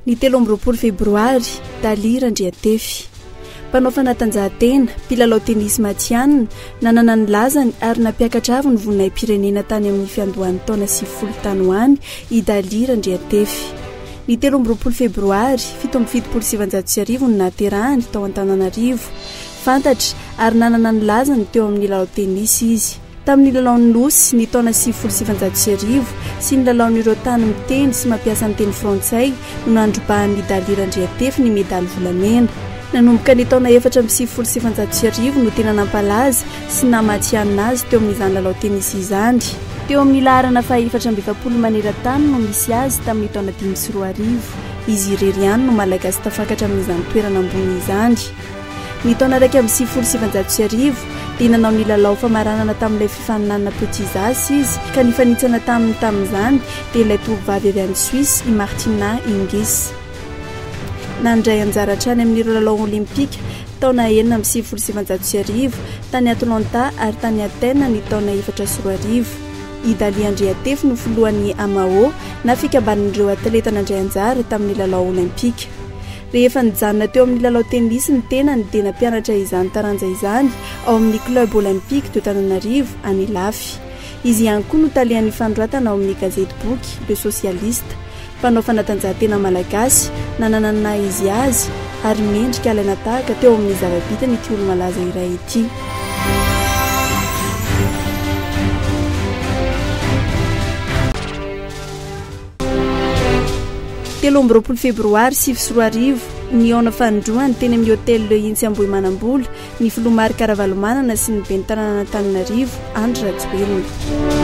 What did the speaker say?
Ny 23 febroary, Dally Randriantefy. Mpanao fanatanjahantena, mpilalao tenisy matihanina, nanana ny lazany ary nampiakatra avo ny voninahi-pirenena tany amin'ny fiandohan'ny taona 90 tany ho any i Dally Randriantefy. Ny 23 febroary 1977 no nahaterahany tao Antananarivo. Fantatra ary nanana ny lazany teo amin'ny lalao tenisy izy. Tamin'ny lalaon'ny Nosy, ny taona 1990, sy ny lalaon'ireo tany miteny sy mampiasa ny teny frantsay no nandrobahan'i Dally Randriantefy ny medaly volamena. Nanomboka ny taona 1994 no tena nampalaza sy naha-matihanina azy teo amin'izany lalao tenisy izany. Teo amin'ny laharana faha-44 maneran-tany no nisy azy tamin'ny taona 2005. Izy irery ihany no Malagasy tafakatra amin'izany toerana ambony izany. Ny taona 1991 dia nanao ny lalao famaranana tamin'ilay fifaninanana Petits As izy ka nifanintsana taminy tamin'izany dia ilay tovovavy avy any Suisse i Martina Hingis. Nandray anjara hatrany amin'ireo lalao Olimpika taona 1996 tany Atlanta ary tany Athènes ny taona 2004. I Dally Andriatefy no filohan'ny AMAO na fikambanan'ireo atleta nandray anjara tamin'ny lalao Olimpika. Rehefa nijanona teo amin'ny lalao tenisy ny tenany dia nampianatra izany taranja izany ao amin'ny Club Olympique de Tananarivo any Ilafy. Izy ihany koa no talehan'ny fanoratana ao amin'ny gazety boky Le Socialiste. Mpanao fanatanjahantena malagasy, nanana ny naha izy azy ary mendrika alaina tahaka teo amin'ny zava-bitany ity olo-malaza iray ity. 23 febroary 2009, nihaona fanindroany teny amin'ny Hôtel Le Hintsy Ambohimanambola ny filoha Marc Ravalomanana sy ny ben'ny tanànan'Antananarivo, Andry Rajoelina.